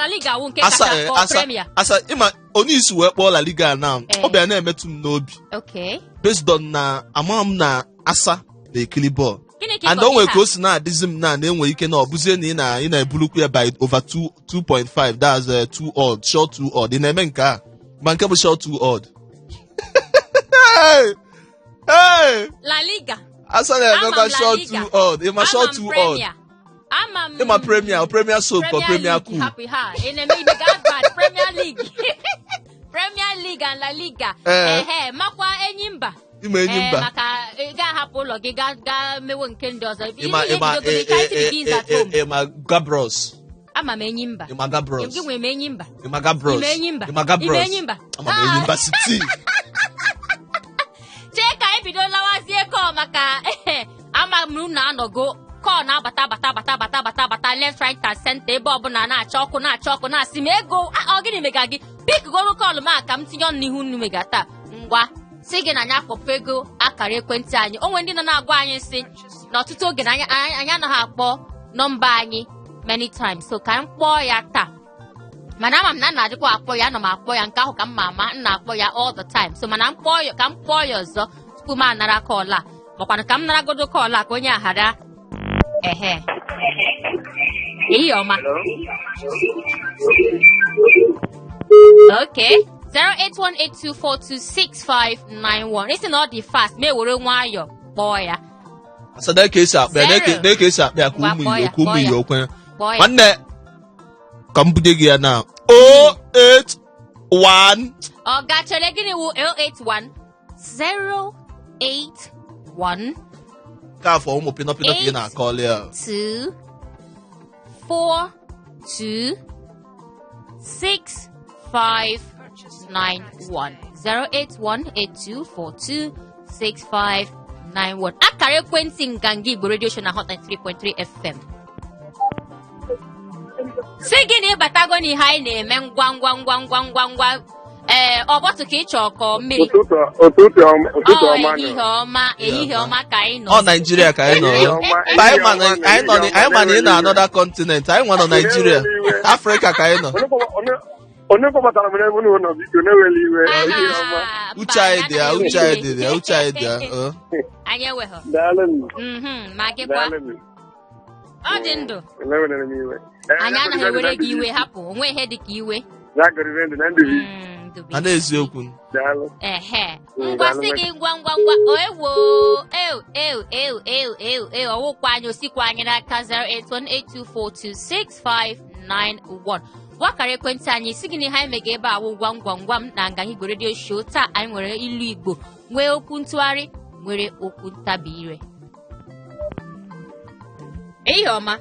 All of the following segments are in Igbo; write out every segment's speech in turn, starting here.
La Liga wụ nke Asa kacha eh, kpọọ asa Premier. Asa, ịma onye isi wee kpọọ La Liga na ọ bịa na-emetụ m n'obi based on na ama m na asa na-ekiri bọọlụ. Gịnị ka ị And kọrọ o nwere ihe ka a? o si na-adịzi m na na-enwe ike na ọ bụzie na ị na-ebulukwu ya by over 2 2.5, that's 2 odd, sure 2 odd. Ị na-eme nke a ma nke bụ sure 2 odd. Hey! Hey! La Liga. Asa na-emekwa Ama m La sure Liga. 2 odd. Ịma sure Ama m 2 odd. Premier. Ama m Ịma Premier, Premier soap or Premier Premier League cool. Hapụ ha. Ị na-eme ibe ga advert Premier League. Premier League and La Liga. Ehe, makwa Enyimba. Ịma enyi Ee, mba. maka ị ga-ahapụ ụlọ gị gaa mewe nke ndị ọzọ. Ịma Ihe ịma bidogodo charity begins at home. Ịma Gabros. Ama m Enyimba. Ịma Gabros. Gị nwee m Enyimba. Ịma Gabros. Ịma Enyimba. Ịma Gabros. Ịma Enyimba. Ama m Enyimba City. Chee ka anyị bido lawazie call maka ama m na anọgo call na-abata bata bata bata bata bata left, right and center, ebe ọbụla na-acha ọkụ, na-acha ọkụ, na-asị m ego. Ah, ọ gịnị mega gị? Pick goro call ma ka m tinye ọnụ n'ihu unu mega taa. Ngwa, si gị na anyị akpọpụ ego akara ekwentị anyị. O nwere ndị nọ na-agwa anyị sị na ọtụtụ oge na anyị anaghị akpọ nọmba anyị many times, so ka m kpọọ ya taa. Mana ama m na na-adịkwa akpọ ya, ana m akpọ ya nke ahụ ka m ma ama m na-akpọ ya all the time, so mana m kpọọ ya, ka m kpọọ ya ọzọ tupu m anara call a, makwanụ ka m naragodo call a ka onye aghara. Ehe, ehihie ọma. Okay, 08182426591. Isi na ọ dị fast ma ewere nwayọọ kpọọ ya. Asa na ka esi akpa ya, Zero. na ka esi akpa ya ka Ngwa, ụmụ kpọọ Igbo ya, ka ụmụ kpọọ ya. Igbo kwenye. Kpọọ ya. Nwanne, ka m bunye gị ya na 081. Ọ gachere gịnị wụ 081 081? Ka afọ ụmụ pịnọpịnọ ka ị na-akọli ya. 2 4 2 6 5 9 1. 08182426591, akara ekwentị Nganga Igbo Radio Show na Hot 93.3 FM. Si gị na ịbatago n'ihe anyị na-eme ngwa ngwa ngwa ngwa ngwa ngwa. Ee, ọ bọtụ ka ị chọọ ka ọ mmiri? Ụtụtụ ụtụtụ ọma, ụtụtụ Ọ ọma nọ. ehihie ọma, ehihie ọma ka anyị nọ. Ọ Naijiria ka anyị nọ. Ehihie ọma, Mba, anyị ehihie ma na ọma na anyị nọ ehihie anyị ma na ị ọma. nọ another continent. Anyị nwa nọ Naijiria. Na-eweli iwe. Afrịka ka anyị nọ. Onye kpọbatara m n'ebe unu nọ, biko na-eweli iwe. Ehihie ọma. Ah, mba, Uche anyị dị ya, anaghị uche ewe anyị dị ya, uche anyị dị ya. Ọ. Anyị enweghị. Daalụnụ. Ma gị kwa? Daalụnụ. Ọ dị ndụ. Enwere m iwe. Ee, Anyị anaghị ewere gị iwe, hapụ onwe ihe dị ka iwe. Ya gọrịrị ndụ na ndụ gị. Ndụ bụ A na-eziokwu. Daalụ. Ehe. Ngwa, Daalụ sị nwa. gị ngwa ngwa ngwa. O ewo, ew ew ew ew ew ew, ọwụkwa anyị osikwa anyị n'aka. 08182426591 wakara ekwentị anyị. Si gị na ihe anyị mega ebe a wụ gwam gwam gwam na Nganga Igbo Radio Show taa. Anyị nwere ilu Igbo, nwee okwu ntụgharị, nwere okwu ntabi ire. Ehihie ọma.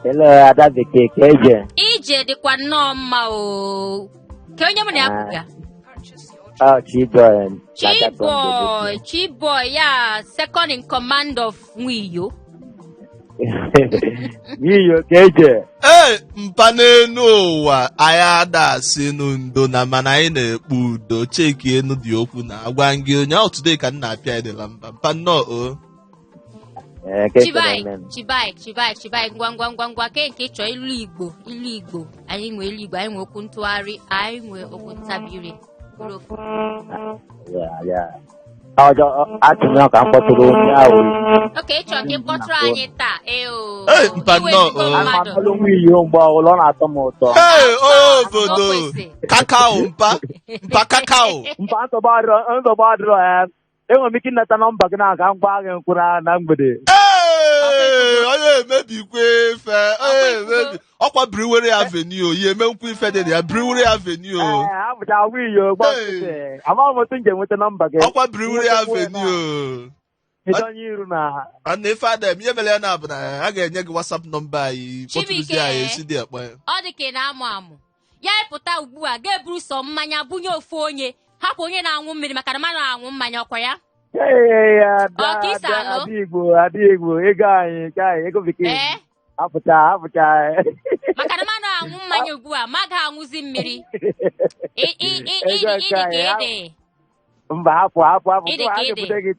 Hello, Ada Bekee, ka eje. Ije dịkwa nnọọ mma o. Ke onye mụ na ya kwuga? Oh, Chiboy. Chiboy, Chiboy ya, second in command of Nwiyo. N'iyo ka eje. Ee, mpa, n'elu ụwa anyị ada asị nụ ndo na, mana anyị na-ekpe udo. Cheki enu dị okwu na agwa gị onye ahụ today ka m na-apịa edela mba mpa nnọọ o. Ee, ka Chibai, ekele m. Chibai, Chibai, Chibai, ngwa ngwa ngwa ngwa, ke nke ị chọọ? Ilu Igbo, ilu Igbo. Anyị nwee ilu Igbo, anyị nwee okwu ntụgharị, anyị nwee okwu ntabire. Bụrụ ofu. Ya. Ọjọ atụrụ ka m kpọtụrụ onye ahụ. Okay, ị chọrọ ka ị kpọtụrụ anyị taa? Ee o. Ee, mpa Iwe nnọọ, ezigbo o. Ana m mmadụ. amalụ nwa iyo mgbe ọbụla ọ na-atọ m ụtọ. Ee, O obodo kwesị. kakao, mpa, mpa kakao. Mpa, nsogbu adịrọ, nsogbu adịrọ ya. Enwere m ike ịnata nọmba gị na ka m gwa gị nkwụ na mgbede. Ee, onye emebikwa ife onye emebi ọkwa Brewery Avenue, ya emenkwa ife dị na ya Brewery Avenue. Ee, abụcha nwa iyo gba nkịtị. Amaghị m otu m ga-enweta nọmba gị. Ọkwa Brewery Avenue. Kedu onye iru na Na ife adam ihe mere ya na bụ na a ga-enye gị WhatsApp nọmba anyị, kpọtụrụzie Chibuike. anyị esi dị akpọ ya. Ọ dị ka ị na-amụ amụ ya ịpụta ugbu a ga-eburu sọ mmanya bunye ofu onye, hapụ onye na-aṅụ mmiri, maka na mmadụ na-aṅụ mmanya ọkwa ya. Ee, ada. Ọ ka isi Ada. alụ? Ada Igbo, Ada Igbo, ego anyị ka anyị ego bekee. Apụcha apụcha. Maka na mmadụ aṅụ mmanya ugbu a ma agaghị aṅụzi mmiri. Ego Ịdị nke ka anyị, ịdị. Mba, hapụ hapụ hapụ. Ịdị ka A ịdị. ga-ebute gị,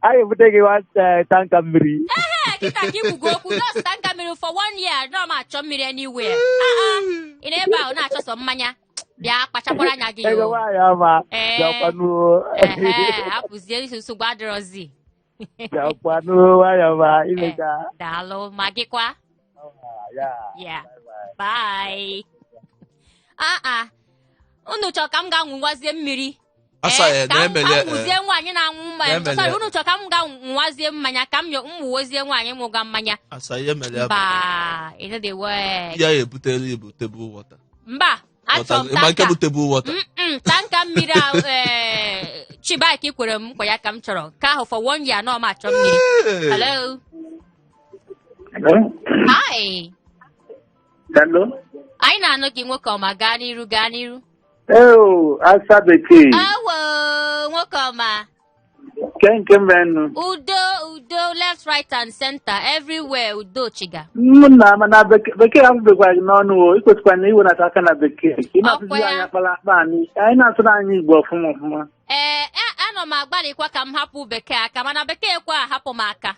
a ga-ebute gị one tanker mmiri. Ee, A kịta ka ikwugo okwu, just tanker mmiri for one year, nọ m achọ mmiri anywhere. Ah, ah, ị na-ebe ahụ na-achọ sọ mmanya, bịa kpachakwara anya gị. Ego o nwaanyị ọma. Bịakwanụ. Ehe, hapụzie nsogbu adịrọzi. Bịakwanụ, nwaanyị ọma, imeka. Daalụ, ma gịkwa. Ya. Yeah. Bye. Ah ah. Unu chọrọ ka m gaa ṅụwazie mmiri? Asa ya Ka m na-emele. ṅụzie nwaanyị na-aṅụ mmanya. Na-emele. Sorry, unu chọrọ ka m gaa ṅụwazie mmanya, ka m ṅụwozie nwaanyị ṅụga mmanya? Asa ihe mere ya bụ Mba, it no dey work. ya ebutere ibu table water. Mba, achọrọ m Ịma nke tanker. bụ table water? Tanker mmiri ahụ Chibaike kwere m nkwa ya ka m chọrọ. Ka ahụ for one year, nọ m achọ mmiri. Hey! Hello. Hello? Hi. Hello? Anyị na-anụ gị, nwoke ọma, gaa n'iru, gaa n'iru. Eo, asa bekee. Awo, nwoke ọma. Ke nke mbenụ. Udo, udo, left, right and center, everywhere, udo chiga. M na mana bekee bekee afụbekwa gị n'ọnụ o, ikwesịkwa na iwenata aka na bekee. Ka ị na-asụzi Ọkwa ya. anyị akpala akpa anyị. Anyị na-asụrụ anyị Igbo ọfụma ọfụma. Ee, anọ m agbalịkwa ka m hapụ bekee aka, mana bekee kwa ahapụ m aka.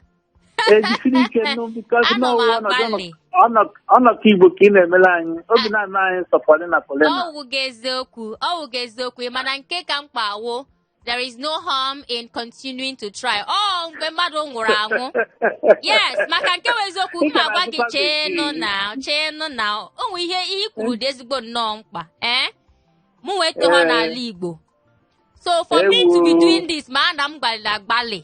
Ejisiri ike nụ, because Anọ m n'ọwụ ọnọdụ agbalị. ọnọkọ Igbo ka ị na-emere anyị. Obi na-eme anyị sọ Paulina Paulina. Ọwụ gị eziokwu, ọwụ gị eziokwu, mana nke ka mkpa wụ, there is no harm in continuing to try. Ọ mgbe mmadụ nwụrụ anwụ. Yes, maka nke bụ eziokwu, m Ị ga agwa gị, na-asụkwa cheenụ bekee. na cheenụ na o nwe ihe ihe i kwuru dị ezigbo nnọọ mkpa. Ee, mụ wee toha n'ala Igbo. So for me to be Ewo. doing this, ma na m gbalịrị agbalị.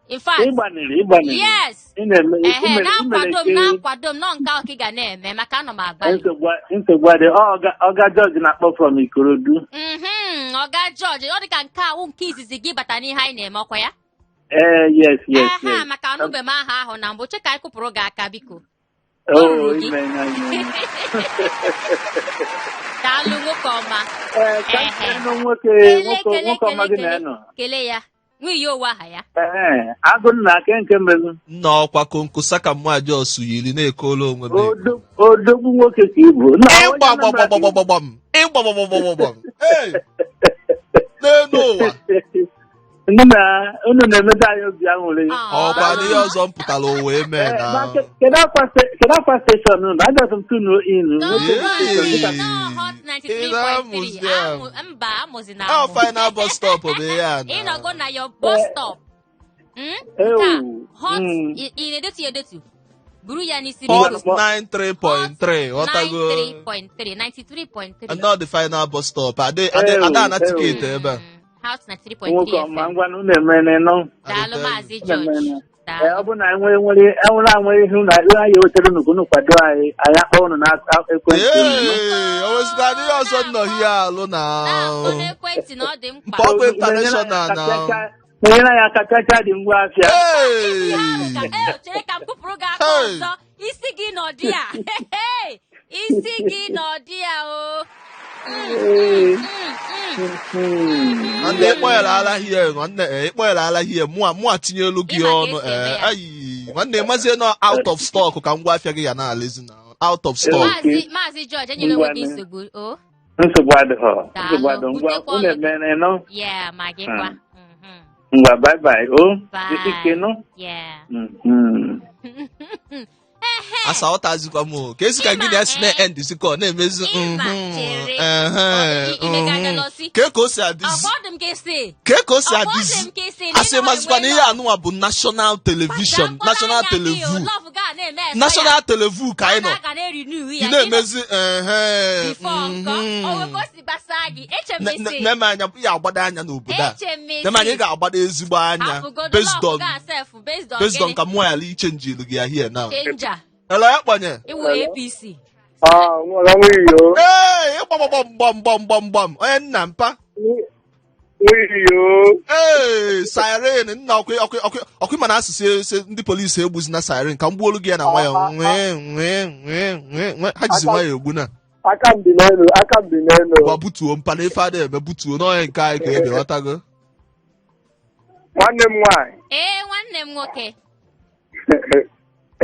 In fact, Ịgbanịrị, ịgbanịrị. Yes. Ị na-eme Ehe, imere na-akwado m, imere na-akwado m, nọ nke ahụ ka ị ga na-eme, maka anọ m agbalị. Nsogbu adị. Ọga George na-akpọ from Ikorodu. Ọga George, ọ dị ka nke awụ nke izizi gị bata n'ihe anyị na-eme, ọkwa ya? Ee, yes. Ehe, yes. maka anụbe m aha ahụ na mbụ, che ka anyị kụpụrụ gị aka, biko. O Oh, ruru gị. ime na ime. Daalụ, nwoke ọma. Ee, ka m Ehe. kele nụ nwoke Kele, nwoke kele, nwoke ọma kele, gị kele. na-enọ. Kele ya. Nwunye owe aha ya. Ee, agụ nna ke nke mbelu. Nna, ọkwa konko saka mụ jos yiri na-ekolo onwe m ego. Odogwu nwoke ka ị bụ. Nna, onye Ịgba Anambra ka ị bụ. gbagbagbagbagbam, ịgba gbagbagbagbagbam. Ee, n'elu ụwa. Nna, unu na-emeta anyị obi aṅụrị. Ọkwa n'ihe ọzọ m pụtara ụwa eme Ee, na ma kedu akwa station unu? Ajọsị m tunu inu. No, Nwoke station dịka no, Hot Ị na-amụzi 93.3. amụ. Mba, amụzi na Ọ amụ. final bus stop bụ ihe a na. Ịnọgo na your bus stop. Ew, Nke a, Hot, ị na-edetu ya edetu. Buru ya n'isi, Hot biko. 93.3, ghọtago? 93.3, 93.3. Not the final bus stop. Ade ade ada ana ticket ebe a. Hot 93.3 Nwoke ọma, FM. ngwa na unu emene nọ. Daalụ, Maazị Unu George. emene. Ee, ọ Daalụ. bụ na enwere nwere enwere anwe ihe unu ihe anyị wetara unu ka unu kwado anyị, anyị akpọ unu na ekwentị unu. Ee, o wezụga n'ihe ọzọ nnọọ ihe alụ na Na-akpọ n'ekwentị na ọ dị mkpa. Mpa ọkụ international na. Na-enyere anyị aka chacha dị ngwa afịa. Hey! Ee, chere ka m kụpụrụ gị aka Hey! ọzọ. Isi gị nọdị ya. Hey! Isi gị nọdị ya o. Nwanne, ịkpọnyere ala hie, nwanne, ịkpọnyere ala hie, mụa tinyelu gị Ịma ka ọnụ. esi eme Ee, ya. ayi, nwanne, mazie nọ out of stock ka ngwa afịa gị ya na-alezi na out of stock. Maazị George, enyela onwe gị Ngwanụ. nsogbu o. Nsogbu adịghọ. Nsogbu Daalụ. adịghọ. Ngwa, Butekwa unu ọnụ. emene nọ. Yeah, ma gị kwa. Ngwa, bye bye. O, Bye. jisi ike nụ. Yeah. Asa ọtazikwa m o. Ka esi ka gị na ya si na-end zikọ na-emezi. Ịma, chere. Ehe, Imega jealousy. Ke ka o si adịzi? Ọkwa ọ dị m ka isi. Ke ka o si Ọkwa ọ dị adịzi? m ka isi na Asị ịnọ mazikwa na enwe ihe anụnwa bụ national television, national televu, Love ga na-eme expire. national televu ka anyị nọ. A ga na-renew ya. Ị na-emezi ehe. Before nkọ. O nwe ka o si gbasaa gị. Eche m isi. Neme anya ya agbado anya n'obodo a. Eche m isi. Neme anya, ị ga-agbado ezigbo anya. Hapụgodu Based love on ga sef, based on based on gịnị? ka mụ ghara ichange gị ya here now. Changer. Hello, ya kpọnye. Iwu APC. Ah, nwere nwunye. Ee, ịgbam gbam gbam gbam gbam, onye nna mpa. Nwunye. Ee, siren nna, ọkụ ọkụ ọkụ ọkụ, mana asụsụ ese ndị polisi egbuzina siren ka m gbuolu gị ya na nwayọ nwee nwee nwee nwee nwee, ha jizi nwayọ egbu na. Aka m dị n'elu, aka m dị n'elu. Gwa butuo mpa na ife ada eme, butuo n'onye nke anyị ka ebe ghọtago. Nwanne m nwaanyị. Ee, nwanne m nwoke.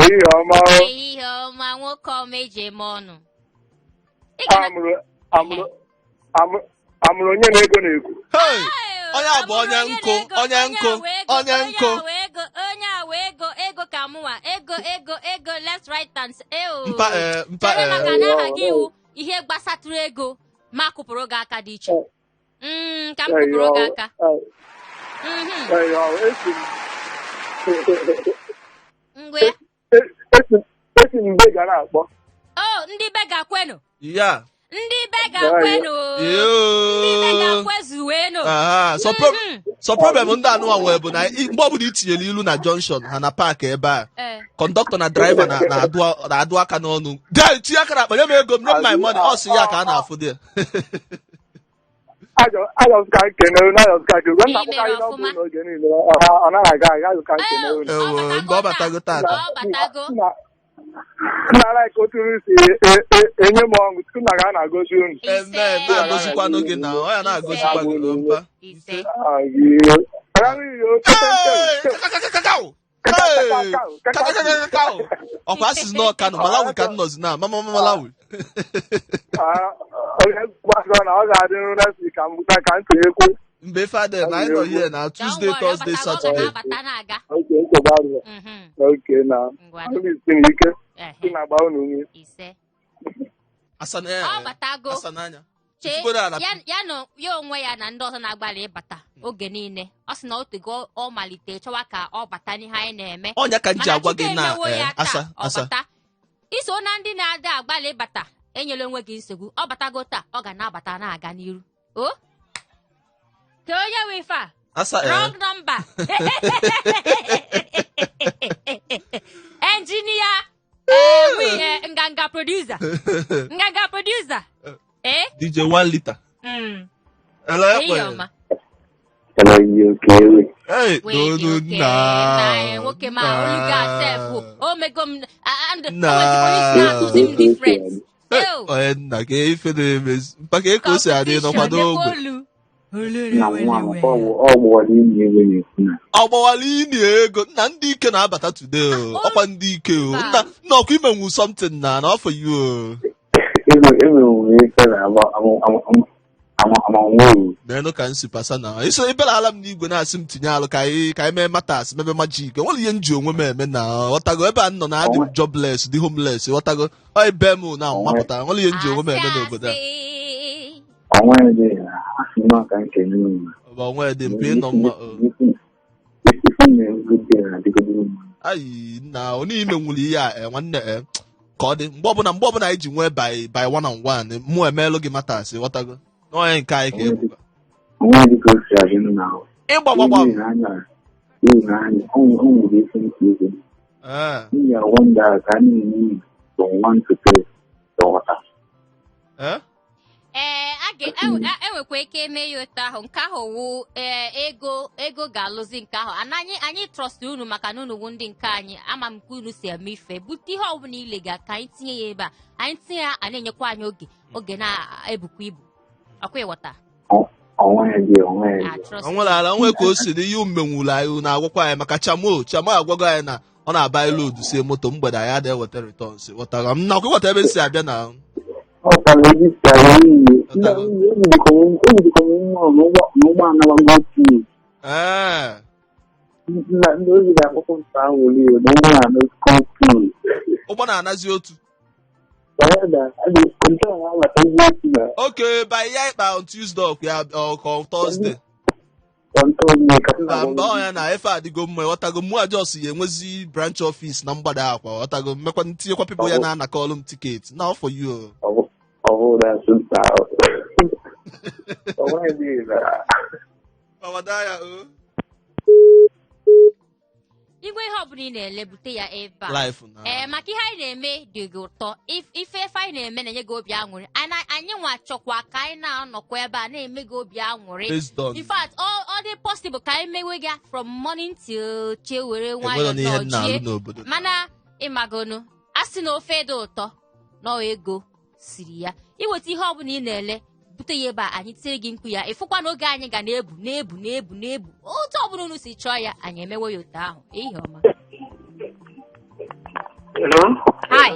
Ehihie ọma o. Ehihie ọma, nwoke ọma eji eme ọnụ. Ị ga na- Amụrụ amụrụ amụrụ amụrụ onye na-ego na-ekwu. Hey! Onye a bụ onye nkụ, onye nkụ, onye nkụ. Onye a wee ego, onye a wee ego, ego. ka mụnwa, ego, ego, ego, left, right and eo. Mpa mpa. Chere, maka na aha gị wụ ihe gbasatụrụ ego, ma kụpụrụ gị aka dị iche. Ka m kụpụrụ gị aka. Ngwe. Esi m mgbe gara akpọ. O ndị bega kwenu. Ya. Ndị bega kwenu. Ndị bega kwezuwenu. Aha, so problem ndị anụwa nwee bụ na mgbe ọbụla i tinyere ilu na junction ha na park ebe a, conductor na driver na-adụ aka n'ọnụ, gaa tinye aka n'akpa, nye m ego m, nye m my money. Ọ sị ya ka a na-afụ dị ya. Ajọ ka nkene unu, ajọ ka nkene unu. Nna Ị mere akwụkwọ anyị ọfụma. n'ọbụ n'oge niile ọ naghị aga aga. Ajọ ka nkene unu. Ewo, Ọ mgbe ọ batago tata. Ọ batago. Nna like otu unu si enye m ọṅụ tupu na ga na-agozi unu. Ise. Eme na-agozikwanụ gị na ọ ya na-agozikwa gị, mpa. Ise. Hey! Kakakakakao! Hey! Kakakakakao! Ọkwa asịsị na ọkanụ Malawi ka m nọzi na mama Malawi. Onye na ọ ga-adị nru next week ka m bụta ka m tinyekwu. Mgbe ife adịghị na anyị nọ here na Don't Tuesday, worry, ọ Thursday, batago, ọ ga Saturday. na-abata na-aga. Oke nsogbu adịghị. Oke na Ngwa. unu isi na ike Ehe. na-agba unu ume. Ise. Asa na Ọ batago. Asa n'anya. Chee Ifugodo ala. ya na ya onwe ya na ndị ọzọ na-agbalị ịbata oge niile. Ọ sị na otego ọ malite chọwa ka ọ bata n'ihe anyị na-eme. Ọnya ka m ji Mana agwa gị Chukwu na emewo ya taa, asa ọ asa bata. Iso na ndị na-ada agbalị ịbata, enyela onwe gị nsogbu. Ọ batago taa, ọ ga na-abata na-aga n'iru. O ka onye nwe ife a. Asa Wrong number. Engineer, nganga producer, nganga producer. DJ 1 liter. Hello. Ehihie Ekwe. ọma. Hey, Wee no, dị no, oke na. na nwoke ma olu gị asef o mego m and o Na. nwezikwa isi na-atụzi m different. Hey, Ew. onye nna ka ife na-emezi mpaka eko o si adị nọkwado Competition, ogbe. olu. Na nwa m, ọ gbawara imi ego na-ekwu na Ọ gbawara ini ego nna, ndị ike na-abata today o. Ah, Ọkwa ndị ike o. mba. Nna nna, ọkwa imenwu something na ọfọ you o. Ego enwere ife na amanwuru. N'elu ka m si pasa na iso ebere ala m n'igwe na-asị m tinye alụ ka anyị mee matas mebe magic. Enwere ihe m ji onwe m eme na ghọtago ebe a m nọ na adị m jobless, dị homeless, ghọtago? Ọ ebe m na mmapụta, nwere ihe m ji onwe m eme n'obodo a. Asị. Onwe dị na asị m ka nke nne. Ọ bụ onwe dị mpe ịnọ mma o. Ife na-ego dị na adịgodo mma. Ayi nna, onye ime nwere ihe a nwanne ka ọ dị mgbe ọbụla anyị ji nwee by one on one, mụ emeelụ gị matas, ghọtago? N'onye nke anyị ka ebuka. Onwe dị ka o si adị nna ahụ. Ịgba gbagba. N'ihi na anya o nwere ife nke ego. N'ihi wonder ka a na-enye from 1 to 3 ghọta. Ee, a enwekwa ike eme ya otu ahụ. Nke ahụ wụ ee, ego ego ga-alụzi nke ahụ. Ana anyị trust unu maka na unu wụ ndị nke anyị. Ama m ka unu si eme ife. Bute ihe ọbụla ile ga ka anyị tinye ya ebe a. Anyị tinye ya, a na-enyekwa anyị oge oge na-ebukwa ibu ọkwa, ịghọta? Onwe dị, onwe A dị. trust. O nwere ala nwe ka o si dị ihe umenwuru anyị na-agwakwa anyị maka chamo chamo agwago anyị na ọ na-aba anyị load sie moto mgbede anyị adịghị eweta returns, ghọtara m? Nakwa ịghọta ebe m si abịa na Ọ kwara ebe isi ala iyi. Ejidekwa m nwa n'ụgbọ anabago otu. Ee. Nna ndị ozi ga-akpọkọ m saa woli na ụgbọ na kọntu. Ụgbọ na-anazi otu. Kọntu na-abata ezi otu na Okay, by ya ịkpa on Tuesday ọkwa ya ọ ka on Thursday. Kọntu ka Mba mba, ọ ya na efe adịgo mma, ghọtago? Mụ ajọs ya enwezi branch office na mgbada akwa, ghọtago? Mmekwa tinyekwa people ya na-anakọlụ m ticket na for you o. Ọ bụrụ na asụnta onwe dị na Ọwada ya o. Igwe, ihe ọbụla ị na-ele, bute ya ebe a. Life na Ee, maka ihe anyị na-eme dị gị ụtọ. Ife efe anyị na-eme na-enye gị obi aṅụrị. Anyị nwa chọkwa ka anyị na-anọkwa ebe a na-eme gị obi aṅụrị. Based on In fact, ọ dị possible ka anyị mewe gị from morning till chi were enwere nwayọọ na ihe m na-alụ nọchie. n'obodo. Mana ịmagonu a sị na ofe dị ụtọ nọọ ego siri ya. Iweta ihe ọbụla ị na-ele, bute ya ebe a, anyị tie gị mkpu ya. Ịfụkwa na oge anyị ga na-ebu na-ebu na-ebu na-ebu otu ọbụla unu si chọọ ya, anyị emewe ya otu ahụ. Ihe ọma. Hello? Hi.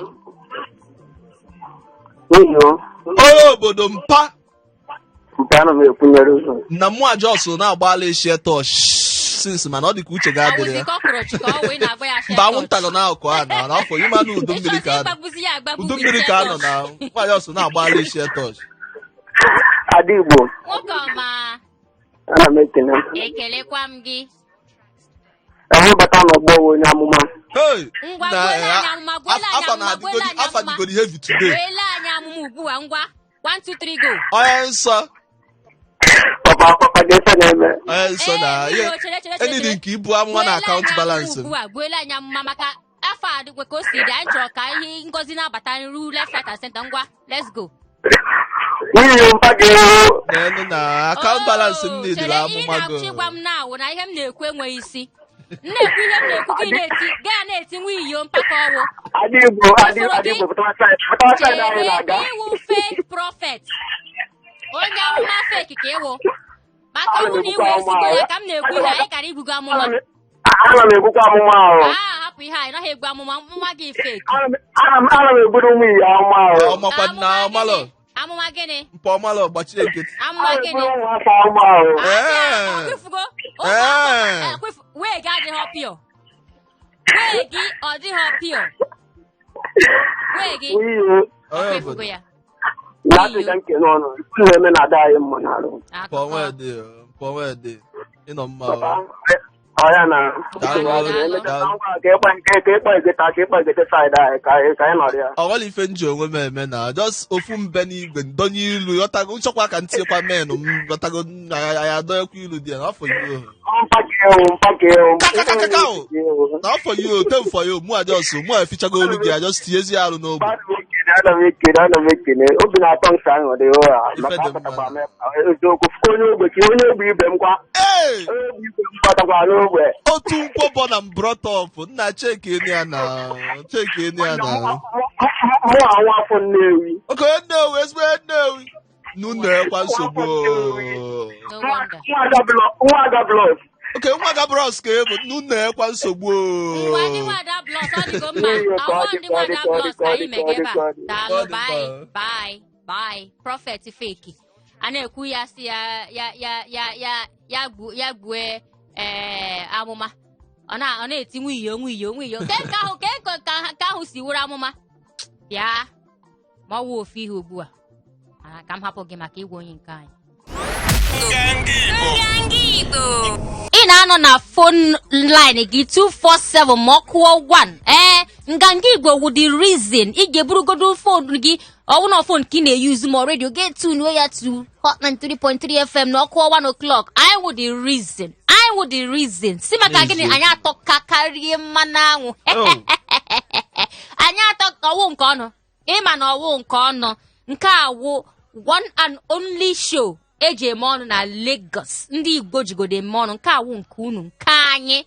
Hello. Onye obodo, mpa. Nke ana m ekwunyere ụzọ. Na mụ ajọs na-agbala eshie tọch. Since mana ọ dị ka uche ga-adịrị Ọwụzi ya. cockroach ka ọ wee na-agba ya Mba, anwụnta nọ n'akụkụ a na n'afọ ịma na udu mmiri ka anọ. Ịgbagbuzi ya agbagbu. Udu mmiri ka anọ na nwaanyị ọsọ na-agbala isi touch. Ada Igbo, Nwoke ọma, ana m ekele. Ekelekwa m gị. Ahụ bata n'ọgbọ onye amụma. Hey! Ngwa, Na, gbuola anyị amụma, gbuola anyị afa amụma, na-adịgodi gbuola anyị afa amụma. dịgodi heavy today. Gbuola anyị amụma ugbu a, ngwa. 1 2 3 go. Onye nsọ. Papa, papa, ga-efe na-eme. Onye nsọ na Ee, ihe biko, chere, chere, chere, enidi chere. nke ibu amụma na Gbuola akaụntụ anyị amụma balance m. ugbu a, gbuola anyị amụma maka afọ a dịkwa ka o si dị. Anyị chọrọ ka ihe ngozi na-abata nru left, right and center. Ngwa, let's go. N'ihi mpa gị. N'elu na akaụntụ Oh, balance m nidiri chere, ihe amụma na-achọ go. ịgwa m na awụ na ihe m na-ekwu enweghị isi. M na-ekwu ihe m na-ekwu, gị na-eti gaa na-eti nwa iyo mpako ọwụ. Ada Igbo, Ada Igbo, pụtawa side, pụtawa side anyị Chere, na-aga. ịwụ fake prophet, onye amụma fake ka ịwụ, maka Ana m ọnwụ na egbukwa iwe amụma ezigbo ya ahụ. ka m na-ekwu ihe anyị kara ibugo amụma. Ana m egbukwa amụma ahụ. A hapụ ihe anyị naghị egbu amụma, amụma gị fake. Ana m egburu ụmụ iyi amụma ahụ. Ọmakwa na ọmalọ. Gịnị? Amụma gịnị? Mpa ọmalọ, gbachie nkịtị. Amụma Ana m gịnị? egburu ụmụaka amụma ahụ. Ee. Ọkwefugo. Ee. Wee gị adịghị pure, wee gị ọ dịghị pure, wee gị N'ihi Onye ọkwefugo obodo. ya. na-asị ka nke n'ọnụ na-eme na ada anyị mma n'arụ. Mpa onwe dị, mpa onwe dị ịnọ mma. Papa, O. ọ ya na Daalụ, emechaa daalụ. ngwa ka ịkpa nke ka ịkpa egeta ka ịkpa egete side anyị ka anyị nọrọ ya. Ọ nwere ife nji onwe m eme na just ofu mbe n'igwe ndonye ilu, ghọtago? Nchọkwa ka ntinyekwa menụ m, ghọtago? Na ya adọnyekwa ilu dị ya na afọ yi Mpake ewu, mpake ewu. Kakakakaka o. Na afọ yi o tem for you. Mụ a just mụ efichago olu gị, a just tinyezie arụ n'ogbe. Ana m ekene, ana m ekene. Obi na-atọ nsọ aṅụrị ụra Ife maka dị apụtakwa mma. m eziokwu onye ogbe ka onye ogbe ibe m kwa. Ee. Onye ogbe ibe m kwatakwa n'ogbe. Otu nkwọbọ na mbrọtọp nna, cheki enu ya na cheki enu ya na Mụ anwa afọ Nnewi. Oke Nnewi, ezigbo Nnewi n'ụlọ ekwa nsogbu o. No wonder. Nwa Ada Blọs. Oke nwa Gabros ka ebu n'ụlọ ekwa nsogbu o. Ngwa, ndị nwada Blọs, ọ dịgo mma. N'ihi ka ọ Ọwọ dị ndị ka ọ dị nwada ka ọ dị Blọs ka ka ọ anyị dị ka mege ọ dị ebe ka ọ a. dị. Daalụ. Ọ dị Bye. mma. Bye bye, prophet fake. A na-ekwu ya si ya ya ya ya ya ya gbu ya gbue ee amụma, ọ na-eti nwiyo nwiyo nwiyo ke nke ahụ ke nke ka ahụ si wụrụ amụma bịa ma ọ wụ ofu ihe ugbu a. Mana ka m hapụ gị maka ịgwa onye nke anyị. Nganga Igbo, ị na-anọ na phone line gị 247 ma ọ kụọ 1. Ee, Nganga Igbo wụ the reason ị ga-eburugodo phone gị, ọwụ na phone ka ị na-eyuzu ma redio ga-etunuo ya to Hot 93.3 FM na ọkụọ 1 o'clock. Anyị wụ the reason, anyị wụ the reason si maka gịnị? N'eziokwu. Anyị atọka karịa mmanụ anwụ. Oh. Anyị atọ ọwụ nke ọnụ, ịma na ọwụ nke ọnụ nke a wụ one and only show eji eme ọnụ na Lagos. Ndị Igbo jigodo eme ọnụ nke awụ nke unu nke anyị.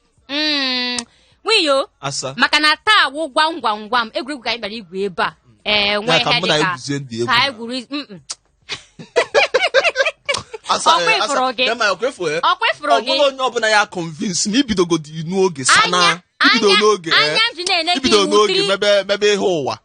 Nwiyo Asa. Maka na taa wụ gwam gwam gwam egwuregwu ka anyị bịara igwu ebe a. Ee, nwee Ya ka ihe mụ na dịka egwuzie ndị egwu. Ka anyị gwuru Asa. Ọkwa Eh, asa. ifuru gị. Ya ma ọkwa efu, eh? Ọkwa ifuru Ọ gị. bụrụ onye ọbụla ya convince na ibidogodi n'oge sana Anya ibido anya n'oge, eh, anya m ji na-ene gị ibido iwu n'oge tiri mebe ihe ụwa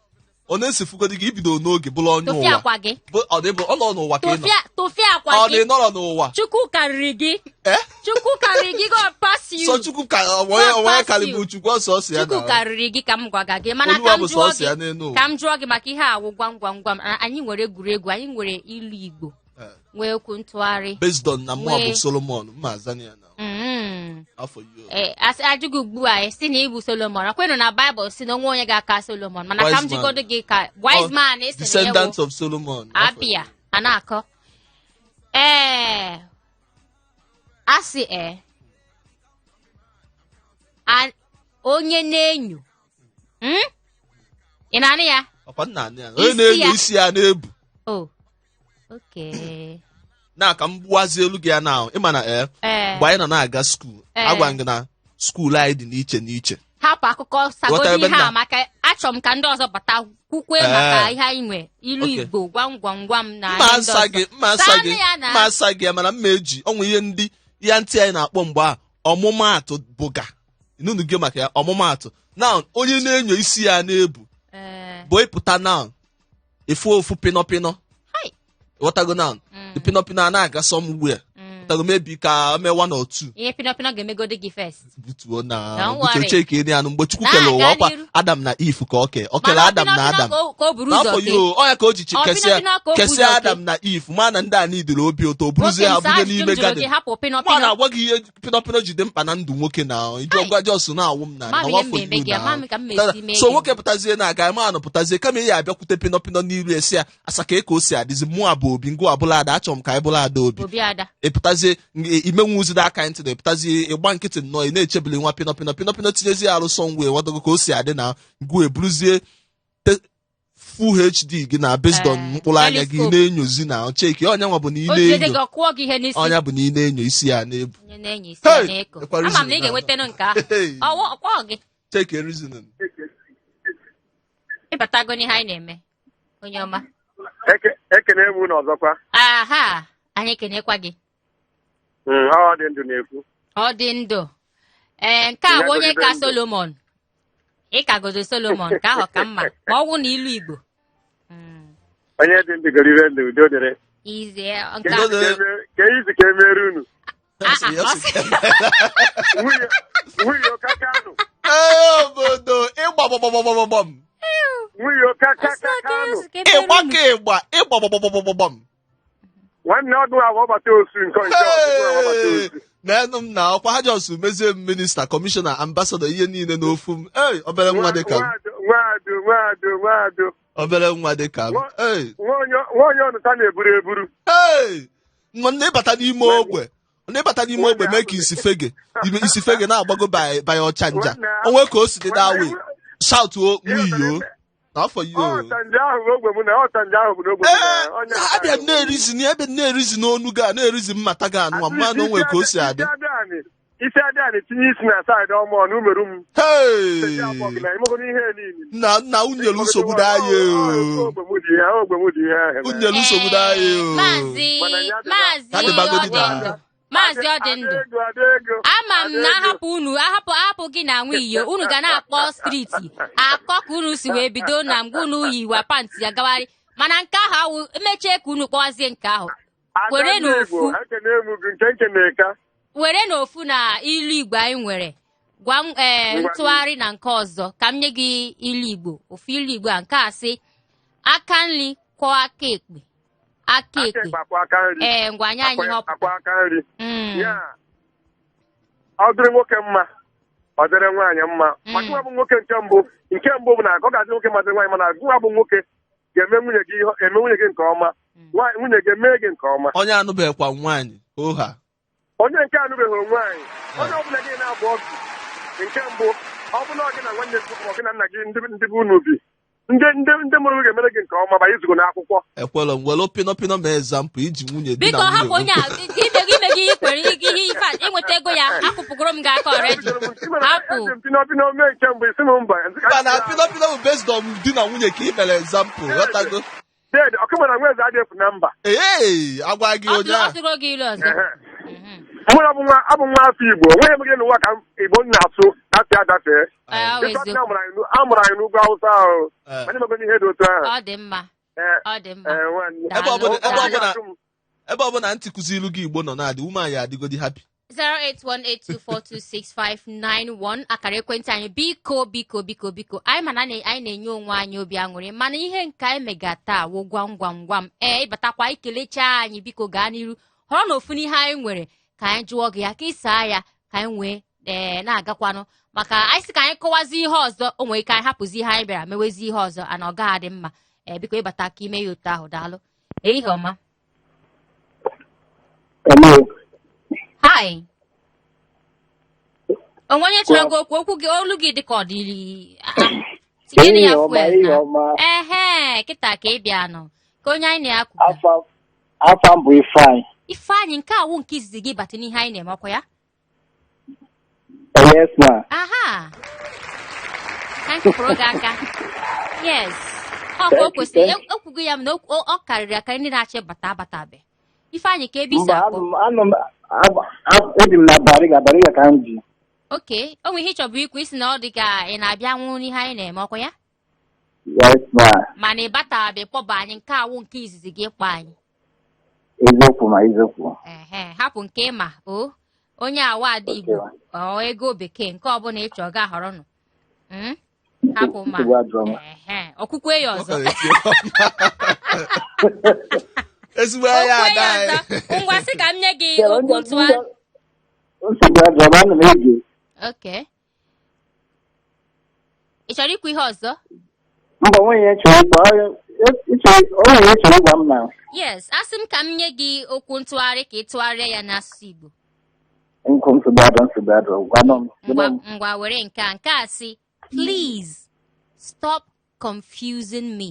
ọ na-esifugodi gị, ibido n'oge bụrụ onye Tụfịa ụwa. akwa gị. Ọ dị bụ ọ nọ n'ụwa ka ị nọ. Tụfịa, tụfịa akwa Ọ gị. dị nọrọ n'ụwa. Chukwu karịrị gị. Eh? Chukwu karịrị gị. God pass you. Sọ Chukwu ka onye God onye pass karịbụ you. Chukwu ọsọ ọsọ ya Chukwu na karịrị gị ka m gwaga gị, mana Olúwa ka m bụ jụọ sọọsọ ya gị n'elu ụwa. Ka m jụọ gị maka ihe awụ gwam gwam gwam. Anyị nwere egwuregwu, anyị nwere ilu Igbo, nwee okwu ntụgharị. Based on na mụa bụ Solomon mma azania na afọ yi. Ee, asị ajụ gị ugbu a, si na ịbụ Solomon, akwenụ na Baịbụl si na onwe onye ga-aka Solomon, mana ka m Wise man. jigodo gị ka wise man esi na Descendant ewu of Solomon afọ abịa a na-akọ. Ee, asị ee onye na-enyo, Ị na-anụ ya? Ọkwa nna anị ya onye Isi na-enyo ya. isi ya na-ebu. Oh, okay. Na ka m gbuwazie elu gị ya na ịma na ee mgbe anyị nọ na-aga school, agwa m gị na school anyị dị n'iche n'iche. Hapụ akụkọ sagodi Ghọta ebe ihe a nna. maka achọrọ m ka ndị ọzọ bata kwukwe maka ihe anyị nwe ilu Igbo gwam gwam gwam na Mma ihe ndị asa ọzọ. gị, mma asa Saanụ gị ya na mma asa gị ya, mana mma eji ọnwa ihe ndị ya ntị anyị na-akpọ mgbe a ọmụmaatụ bụga nunu gị maka ya ọmụmaatụ na onye na-enyo isi ya na-ebu bụ ịpụta na efu ofu pịnọ pịnọ. Hai. Ghọtago? Na the pịnọ pịnọ a na-aga somewhere. Tago maybe ka mee one or two. Ihe pinọpinọ ga-emegodi gị first. Butuo na Don't butuo worry. cheki ịnị anụ mgbe Chukwu Na- kele ụwa gaa ọkwa n'iru. Adam na Eve ka ọ kee o kele Mana Adam na pinọpinọ Adam ka o- ka o buru ụzọ n'afọ kee. ya o ọ ya ka o ji Ọ kesịa pinọpinọ ka o bu kesịa ụzọ kee. Adam na Eve ma na ndị a nidiri obi ụtọ o buruzie Nwoke ha m sị bunye ajụjụ m n'ime jụrụ gị garden hapụ ma pinọpinọ. na-agwa gị ihe pinọpinọ ji dị mkpa na ndụ nwoke na iji Ai. ọgwa jos na-awụ m na Ma na m ihe m nwafọ na-eme iwu gị, na ama m ka m ma-esi mee so gị. nwoke pụtazie na aga manụ pụtazie kama ị ya abịakwute pinọpinọ n'iru esi ya asaka ka o si adịzi mụ abụ obi ngụ abụla ada achọrọ m ka anyị bụla ada obi Obi ada. ịpụtazie imenwuzide aka ntị na ịpụtazie ịgba nkịtị nnọọ ị na-echebili nwa pinọpinọ pinọpinọ tinyezie alụsọ ngwa enwetago ka o si adị na ngụ eburuzie full HD gị na based on Eh, mkpụrụ anya gị telescope. na-enyozi na cheki ọnya nwa bụ na ị O jide gị na-enyo ọ kụọ gị ihe n'isi. ọnya bụ na ị na-enyo isi ya na-ebu Onye na-enyo isi ya Hey! na-eko. Ekwa Ama m na ị reasoning ga-enwetanụ nke ahụ. Hey! Ọwọ ọkwọ gị. Cheki reasoning. Ịbatago n'ihe anyị na-eme. Onye ọma. Ekene m unu ọzọkwa. Aha, anyị ekenekwa gị. Ọ dị ndụ na-ekwu. Ọ dị ndụ. Ee, nke a bụ onye ka Ndụ. Solomon. Ị kagodo Solomon ka ahụ ka mma ma ọ wụ na ilu Igbo. Onye dị ndụ goro ibe ndụ udo dịrị. Ize nke Udo a. dịrị. Ka izu ka emere unu. Ah, Sị ya, ah, sị. Nwunye nwunye ụkaka anụ. Ee, obodo ịgba gbọgbọgbọgbọgbọm Nwunye ụkaka Ọsọ ka anụ. izu ka emere ịgba unu. ka ịgba ịgba gbọgbọgbọgbọgbọm Nwanne ọgụ ahụ ọgbata osu nke nke ọgụ ahụ ọgbata Hey! osu. N'enu m na ọkwa ha jos mezie m minista kọmishọna ambasadọ ihe niile n'ofu m ei obere nwa dị ka m Nwaado nwaado nwaado nwaado. obere nwa dị ka m ei Nwa onye ọnụta na-eburu eburu. ei nwanne ịbata n'ime ogbe na ịbata n'ime ogbe mee ka isi fege ime isi fege na-agbago by ọchanja onwe ka o si dị that way shout o nwiyo n'afọ yo Ọchanja ahụ bụ ogbe m na ọchanja ahụ bụ n'ogbe m ee na onye abịa m na-erizi na ebe m na-erizi n'onu ga na-erizi mmata ga anụwa mma na onwe ka o si adị Isi adị anị tinye isi na saịdị ọmụ na umeru m. Hey! Imegoro ihe niile. Nna nna unyelu nsogbu n'anya o. Ogbe m dị ihe ogbe m dị ihe ahụ. Unyelu nsogbu n'anya o. Maazị Mana ya dị Maazị Ya dịbagodi ọ dị na- ndụ. Maazị ọ dị ndụ. Ada ego ada ego. Ama m na ahapụ unu ahapụ ahapụ gị na nwa iyo unu ga na-akpọ street akọ ka unu si wee bido na mgbe unu yiwa pantị ya gawari mana nke ahụ awụ emechie ka unu kpọwazie nke ahụ Ada were ndị Igbo, n'ofu. ekene m gị nke nke na-eka. Were n'ofu na ilu Igbo anyị nwere gwa m ee Ngwa. ntụgharị na nke ọzọ ka m nye gị ilu Igbo ofu ilu Igbo a nke a sị aka nri kwọọ aka ekpe aka Aka ekpe ekpe akwọ aka nri. Ee, ngwa nye anyị ihe ọ Akwọ pụtara. aka nri. Ya ọ dịrị nwoke mma ọ dịrị nwaanyị mma maka nwa bụ nwoke nke mbụ bụ na ọ ga-adị nwoke ma dịrị nwaanyị mana nwa bụ nwoke ga-eme nwunye gị eme nwunye gị nke ọma. Nwunye gị emee gị nke ọma. Onye anụbeghịkwa nwaanyị oha onye nke anụbeghị nwaanyị onye ọbụla gị na-abụ ọgụ nke mbụ ọ bụ na ọ gị na nwanne gị ma ọ gị na nna gị ndị ndị bụ unu bi ndị ndị ndị mụrụ gị ga-emere gị nke ọma ma izugo n'akwụkwọ. Ekwelọ m were pinọpinọ ma example iji nwunye di Biko na hapụ nwunye. Onye a ime gị ime gị ihe kwere ihe ife a ịnweta ego ya akwụpụgoro m gị aka already. Hapụ. Eji m pinọpinọ mee nke mbụ isi m mba. Mba na pinọpinọ bụ based on di na nwunye ka ị mere example ghọtago. Ded ọkụ mara nwa eze adịghị efu na mba. Ee, agwa gị Ọ onye a tụrụ ọ tụrụ gị ilu ọzọ. Ehe. Mụ na abụ nwa afọ Igbo onweghị m gị n'ụwa ka Igbo m na-asụ dafee adafee. Ee, ọ bụ Ịtụ eziokwu. a mụrụ anyị n'ugwu Awụsa ahụ. Ee. Anyị mego ihe dị otu ahụ. Ọ dị mma. Ee, Ọ dị mma. ee, nwanne. Ebe ọbụla ebe Daalụ. ọbụla ebe ọbụla ntị kụzilu gị Igbo nọ na-adị ume anyị adịgodi happy. 08182426591 akara ekwentị anyị. Biko, biko, biko, biko, anyị mana anyị na-enye onwe anyị obi aṅụrị mana ihe nke anyị mega taa wụ gwam gwam gwam. Ee, ịbatakwa ikelechaa anyị, biko gaa n'iru họrọ na ofu n'ihe anyị nwere ka anyị jụọ gị ya ka ị saa ya ka anyị nwee ee na-agakwanụ maka anyị sị ka anyị kọwazie ihe ọzọ o nwere ike anyị hapụzi ihe anyị bịara mewezi ihe ọzọ ana ọ gaghị adị mma. Ee, biko ịbata ka ime ya otu ahụ. Daalụ, ehihie ọma. Hello. Hi, onwe onye chọrọ gị okwu okwu gị olu gị dị ka ọ dịrị tinyere ya Ehihie ọma, fuel ehihie na ọma. Ehe, kịta ka ị bịa nọ ka onye anyị na-akwụ. Afa m bụ Ifeanyị. Ifeanyị, nke awụ nke izizi gị bata n'ihe anyị na-eme ọkwa ya? Yes, ma. Aha, ka m kụpụrụ gị aka. Yes, ọ ka o Thank you, kwesịrị thank ekwugo ya m na ọ karịrị akarị ndị na-achọ ịbata abatabe. Ifeanyị, ka ebe isi Mba, akpọ? anụ m anụ m ebi m na Bariga, Bariga ka m ji. Oke o nwere ihe ị chọburu ikwu isi na ọ dị ka ị na-abịa nwụ n'ihe anyị na-eme ọkwa ya? Yes, ma. Mana ị batabe kpọba anyị nke awụ nke izizi gị kpọ anyị. Eziokwu ma eziokwu. Ehe. Hapụ nke ịma o onye awa ada Igbo ọ ego bekee nke ọbụla ị chọọ ga họrọ nụ. Hapụ ma Nsogbu adịrọ m. Ehe, okwukwe ya Ọ ọzọ ka na-eti. Ezigbo anya Okwukwe ada ya anyị. ọzọ. Ngwa, sị ka m nye gị Yeah, okwu ntụgharị. Nsogbu adịrọ m, ana m ege. Okay. Ị chọrọ ikwu ihe ọzọ? Mba, onwe ihe chọrọ ịgwa onwe ihe chọrọ ịgwa m na Yes, asị m ka m nye gị okwu ntụgharị ka ị tụgharịa ya n'asụsụ Igbo. Nkụ, nsogbu adịrọ, nsogbu adịrọ, gwanụ m. Ngwa. Gwanụ m. Ngwa, were nke a. Nke a sị, "Please stop confusing me.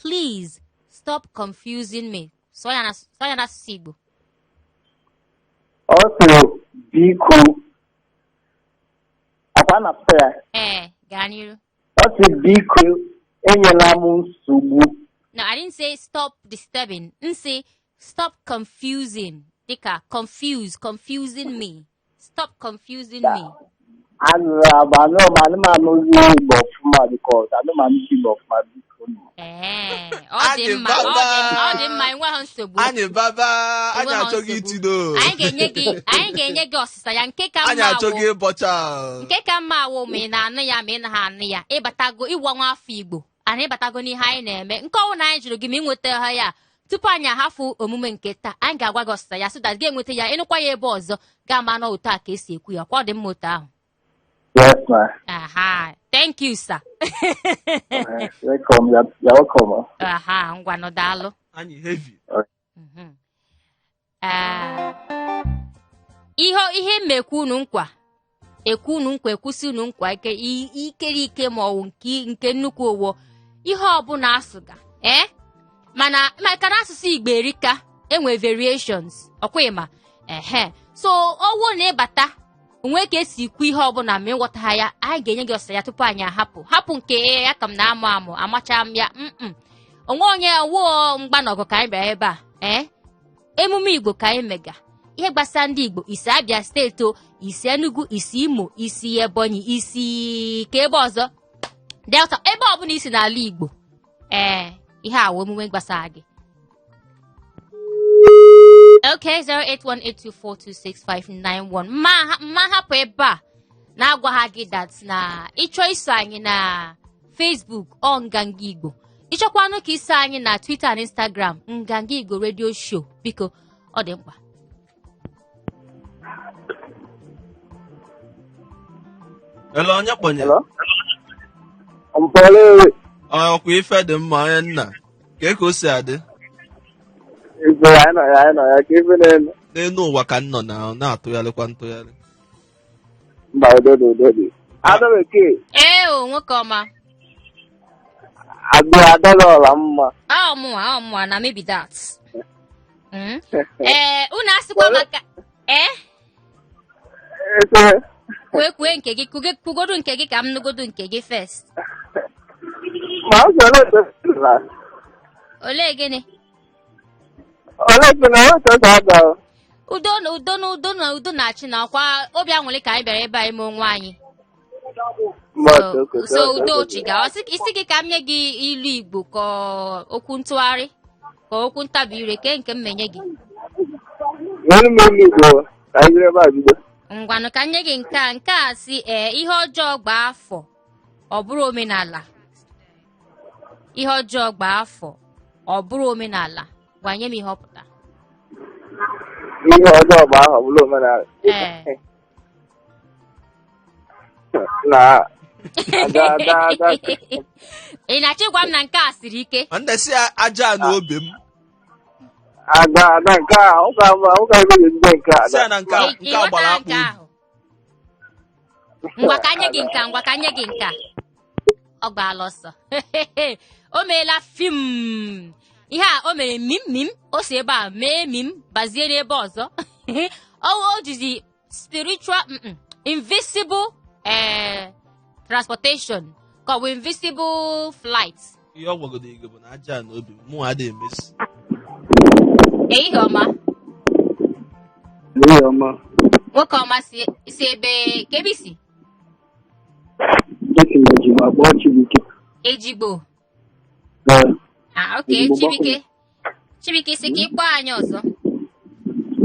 Please stop confusing me." Sụọ ya n'asụsụ Igbo. Ọ sịrị biko akwa na-apụta ya. Ee, gaa n'iru. Ọ sị biko enyela m nsogbu. No, I didn't say stop disturbing. M sị stop confusing. Dịka confuse, confusing me. Stop confusing me. Anụrụ agba anụrụ m anụmanụ ozi Igbo ọfụma because anụmanụ Igbo ọfụma, biko nụ. Ee, ọ dị Anyị mma, ọ baba. dị mma, ọ dị mma, enweghị nsogbu. Anyị baba, anyị Enweghị achọghị nsogbu. itido. Anyị ga-enye gị ọsịsa ya nke ka Anyị mma achọghị awụ. ịbọcha. Nke ka mma awụ ma ị na-anụ ya ma ị naghị anụ ya. Ịbatago ịwa nwa afọ Igbo. Anyị ịbatago n'ihe anyị na-eme. Nke ọnwụ na anyị jụrụ gị ma ị nweta ha ya. Tupu anyị ahafụ omume nke taa, anyị ga-agwa gị ọsịsa ya so that gị enweta ya, ịnụkwa ya ebe ọzọ ga-ama na otu a ka esi ekwu ya. Kwa ọ dị mma otu ahụ? Yes, ma. Aha, thank you, sir. Welcome. You're welcome. Aha, ngwanụ, daalụ. Anyị heavy. Ihe mmekwu unu nkwa ekwu unu nkwa ekwusi unu nkwa ike ikere ike ma ọ wụ nke nnukwu owo ihe ọbụla asụga mana maka na asụsụ Igbo erika, enwe variations ọkwa ma ehe. So ọwụ na ịbata onwe ka esi kwu ihe ọbụla ma ịghọta ya, anyị ga-enye gị ọsịsa ya tupu anyị ahapụ hapụ nke ya ka m na-amụ amụ amacha m ya onwe onye wụọ mgbanọgụ ka anyị bịara ebe a. Emume Igbo ka anyị mega ihe gbasara ndị Igbo, isi Abia Steeti o, isi Enugu, isi Imo, isi Ebonyi, isi ka ebe ọzọ, Delta, ebe ọbụla isi n'ala Igbo, ee, ihe a wụ emume gbasara gị. Okay, 08182426591. Ma hapụ ebe a na-agwa ha gị that na ịchọ iso anyị na Facebook, ọ Nganga Igbo. Ịchọkwanụ ka iso anyị na Twitter and Instagram, Nganga Igbo Radio Show. Biko, ọ dị mkpa. Hello, onye kpọnye? Hello? Mpọlị. Ọkwa ife dị mma, onye nna. Ka o si adị? Ife anyị nọ ya, anyị nọ ya ka ife na-eme. N'elu ụwa ka m nọ na na-atụgharịkwa ntụgharị. Mba, udo dị, udo dị. Ada Bekee. Ee o, nwoke ọma. Agụ adọla ọla mma. Ọ mụnwa, ọ mụnwa na maybe that. Ee, unu asịkwa maka Efe. Kwue, kwue nke gị, kwugodu nke gị ka m nụgodu nke gị first. Ma ọ sị ole otu na. Olee gịnị? Ole otu na otu otu ada. Udo na udo na udo na udo na-achị na ọkwa obi aṅụrị ka anyị bịara ebe a ime onwe anyị. Mba, So, otu so otu udo otu. chiga. Ọ sị isi gị ka m nye gị ilu Igbo ka ọ okwu ntụgharị ka okwu ntabi ire ke nke m menye gị. Nyere m ilu Igbo ka anyị jiri ebe a bido. Ngwanụ, ka m nye gị nke a. Nke a sị, ee, ihe ọjọọ gbaa afọ ọ bụrụ omenala. Ihe ọjọọ gbaa afọ ọ bụrụ omenala. Gwa nye m ihe ọ pụtara. Ihe ọjọọ bụ aha ọ bụla omenala. Ee. Na ada ada ada. Ị na-achọ ịgwa m na nke a siri ike? Nwanne, si ya aja na obi m. Ada ada, nke a ụka ụka ebe ga-ebido nke a. Si ya na nke a Ị nke a gbara ghọtara akpụ nke obi. ahụ? Ngwa, ka nye gị nke a, ngwa, ka nye gị nke a. Ọ gbaala ọsọ, o meela fim ihe a, o mere mim mim, o si ebe a mee mim bazie n'ebe ọzọ. O jizi spiritual invisible transportation ka ọ bụ invisible flight. Ihe ọ gwagodo gị bụ na aja na obi m mụ adịghị emesi. Ehihie ọma. N'ihi ọma. Nwoke ọma, si ebe ka ebe isi? Esi m Ejigbo akpọ, Chibuike. Ejigbo? Ee. Ah, okay. Ejigbo. Chibuike, Chibuike, si ka ị kpọọ anyị ọzọ.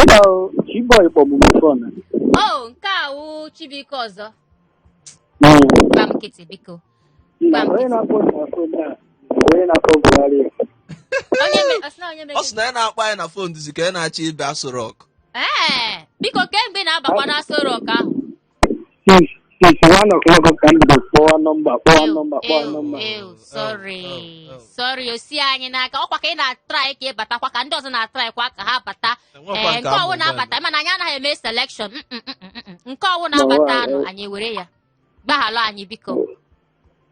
Mba o, Chiboy kpọbụ m phone. O nke a wụ Chibuike ọzọ. Gba m nkịtị, biko. Nna, onye na-akpọ na phone a, onye na-akpọ Buhari. Onye ọ sị na onye mere Ọ sị na ya na-akpọ anyị na phone dịzi ka ya na-achọ ịbịa Aso Rock. Ee, biko, kemgbe ị na-abakwa na Aso Rock ahụ? Since 1 o'clock ka m bido kpọwa nọmba, kpọwa nọmba, kpọwa nọmba. Ew, sorry. Oh, oh, oh. Sorry, o si anyị n'aka. Ọkwa ka ị na-atry ka ị batakwa, ka ndị ọzọ na-atry kwa ka ha bata. Enwekwa Ee, nke nke amụ ọwụ mgbe na-abata, mana anyị anaghị eme selection. Nke ọwụ na-abata anụ, anyị ewere ya. Gbaghalụ anyị, biko.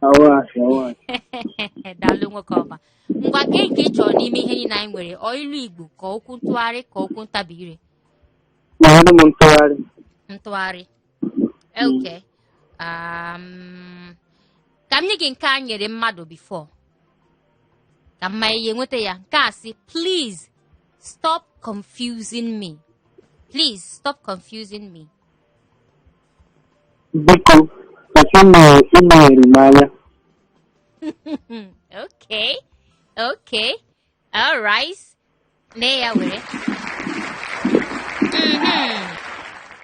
Awashi, awashi. Daalụ, nwoke ọma. Ngwa, ke nke ị chọrọ n'ime ihe niile anyị nwere? Ọ ilu Igbo, ka okwu ntụgharị, ka okwu ntabi ire? Na ọdụ m ntụgharị. Ntụgharị, ok. Ka m nye gị nke a nyere mmadụ before, ka mma ihe nweta ya. Nke a sị, "Please stop confusing me. Please stop confusing me." Biko, kwụsị imegheri m anya. Okay, all right. Lee ya, were.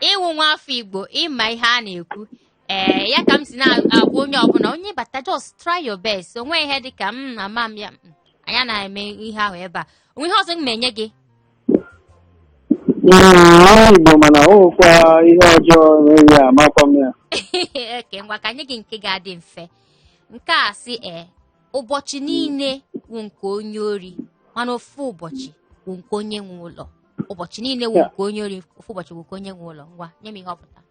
Ịwụ nwa afọ Igbo, ịma ihe a na-ekwu. Ee, ya ka m si na-agwa onye ọbụla, onye bata, just try your best. Onwe ihe dị ka m ama m ya. Anyị na-eme ihe ahụ ebe a. Onwe ihe ọzọ m ma-enye gị? N'ọnụ Igbo, mana ọ nwekwa ihe ọjọọ na-eyi, amakwa m ya. Eke, ngwa, ka nye gị nke ga-adị mfe. Nke a sị, ee, ụbọchị niile wụ nke onye ori, mana ofu ụbọchị wụ nke onye nwe ụlọ. Ụbọchị niile wụ nke onye ori, ofu ụbọchị wụ nke onye nwe ụlọ. Ngwa, nye m ihe ọ pụtara.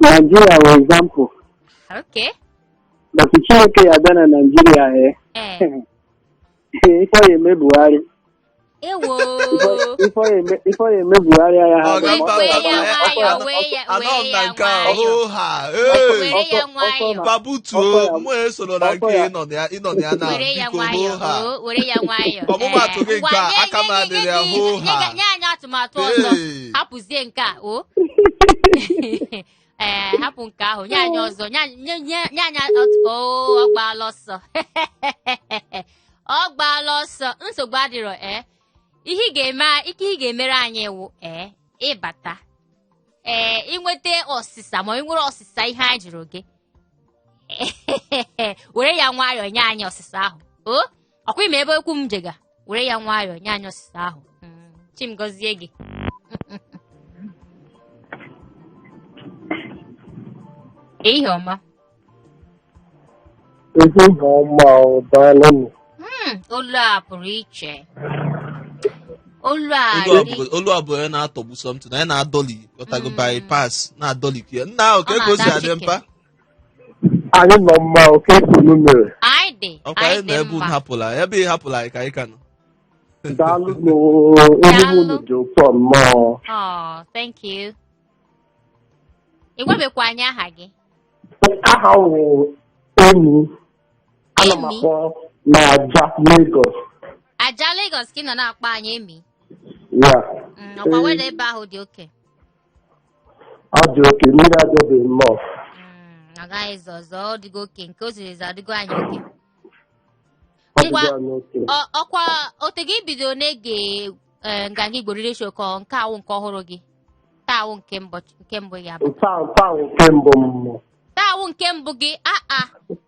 Naijiria wụ example. But Chineke ya bịa na Naijiria, ee. Ife ọ ya eme Buhari. Ewo! Ife ọ ya eme Buhari ya ha. Ọ ga- mba, Wee mba, ya mba, nwayọọ, wee ya anọ m wee na ya nke a. nwayọọ. Hoo ha. Ee. Were ya nwayọọ. Babutuo mụ esoro na nke ịnọ na ya, ịnọ na ya na Were ya biko. nwayọọ. Hoo ha. O, were ya nwayọọ. Ọmụmatụ gị Ee, nke a, ngwa, aka m adịrị ya, hoo ha. Nye anyị atụmatụ ọzọ. Ee. Hapụzie nke a o. Ee, hapụ nke ahụ, nye anyị ọzọ. Nye anyị o. Ọ gbaala ọsọ, ọ gbaala ọsọ. Nsogbu adịrọ. Ee, ihe ị ga-eme, ike ị ga-emere anyị wụ, ee, ịbata, ee, ịnweta ọsịsa, ma ị nwere ọsịsa ihe anyị jụrụ gị, were ya nwayọọ nye anyị ọsịsa ahụ. O ọkwa ime ebe okwu m jega, were ya nwayọọ nye anyị ọsịsa ahụ. Chim gọzie gị. Ihe ọma. Ehihie ọma o, daalụnụ. Olu a pụrụ iche, olu a Olu a dị olu a bụ onye na-atọgbu something, onye na-adọli, ghọtago, bypass na-adọli ka ya. Nna ahụ ka Ọ ka o si na-ada adị chicken. mpa. Anyị nọ mma, oke unu mere. Anyị dị Ọkwa anyị anyị nọ dị ebe unu mma. hapụla anyị, ebe ị hapụla anyị ka anyị ka nọ. Daalụ olu. Daalụ. Unu dị ụtọ nnọọ. Oh, thank you. Ị gwabekwa anyị aha gị. Aha m wụ Emi. Ana m Emi? akpọ na Aja, Lagos. Aja, Lagos, ka ị nọ na-akpọ anyị, Emi? Ya. Ọkwa weda ebe ahụ dị oke? Ọ dị oke, mmiri adịghị nnọọ. Agaghị ezo ọzọ, ọ dịgo oke. Nke o ziri ezo adịgo anyị oke. Ọ Ngwa. dịgo anyị oke. Ọkwa ote gị bido na-ege Nganga Igbo Radio Show, ka ọ nke awụ nke ọhụrụ gị taa awụ nke mbụ ya bụ? Nke a nke mbụ m. Taa awụ nke mbụ gị? Aa,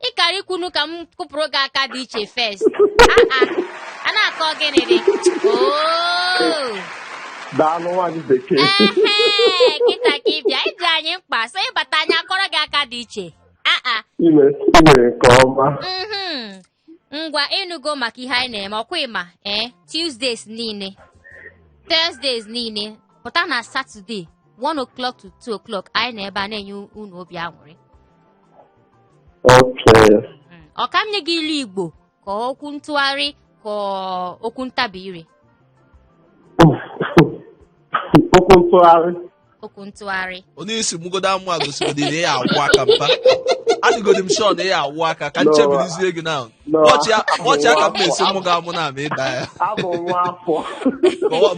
ị kara ikwunu ka m kụpụrụ gị aka dị iche first. Aa, a na-akọ gịnị dị oo? Daalụ, nwaanyị bekee. Ehe, kịta ka ị bịa ịdị anyị mkpa, so ịbata anyị akọrọ gị aka dị iche. Aa. Ime nke ọma. Ngwa, ịnụgo maka ihe anyị na-eme, ọkwa ịma? Ee, Tuesdays niile, Thursdays niile, pụta na Saturday, 1 o'clock to 2 o'clock, anyị na ebe a na-enye unu obi aṅụrị. Okay. Ọ ka m nye gị ilu Igbo, ka okwu ntụgharị, ka ọ okwu ntabi ire? Okwu ntụgharị. Okwu ntụgharị. Onye isi mụgodo amụ a gosigodi na ya awụ aka mpa, adịgodi m sure na ya awụ aka ka No. nchebilizie gị na No. wọchị aka m na-esi mụ ga amụ na ama ịda ya. Abụ nwa afọ.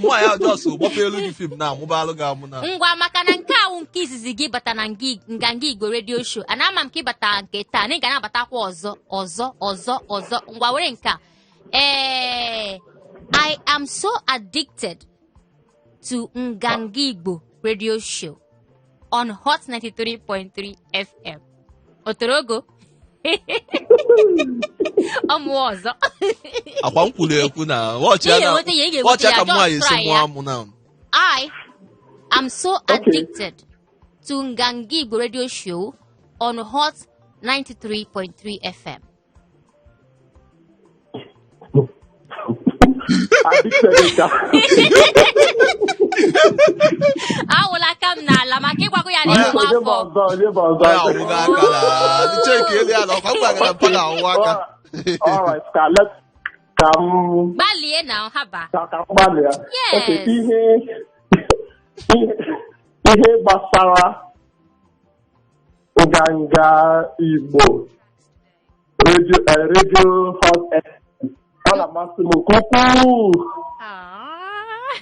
Mụ ya just gbapụ elu gị fim na amụbalụ gị amụ na. Ngwa, maka na nke awụ nke izizi gị bata na Nganga Igbo Radio Show, ana ama m ka ịbata nke taa na ị ga na-abatakwa ọzọ, ọzọ, ọzọ, ọzọ. Ngwa, were nke a. Ee, "I am so addicted." to Nganga Igbo radio show on Hot 93.3 FM. O toro ogo? Ọ mụọ ọzọ. Akwa m kwuru ekwu na watch Ị ya na ga-enweta ya, ị ga-enweta watch ya ya, ka just mụ anyị esi try mụọ ya. amụ na. I am so addicted to Nganga Igbo radio show on Hot 93.3 FM. Addicted ka. Awụla aka m n'ala maka ịgwago ya na Onye ịmụ bụ afọ. ọzọ, onye bụ ọzọ. Onye awụgo aka na cheki elu ya na ọkwa ngwa gara mpa na awụ aka. All right, ka let ka m Gbalie na haba. ka m gbalịa. Yes. Okay, ihe gbasara Nganga Igbo radio, radio Hot FM, ọ na-amasị m nke ukwuu. Ah.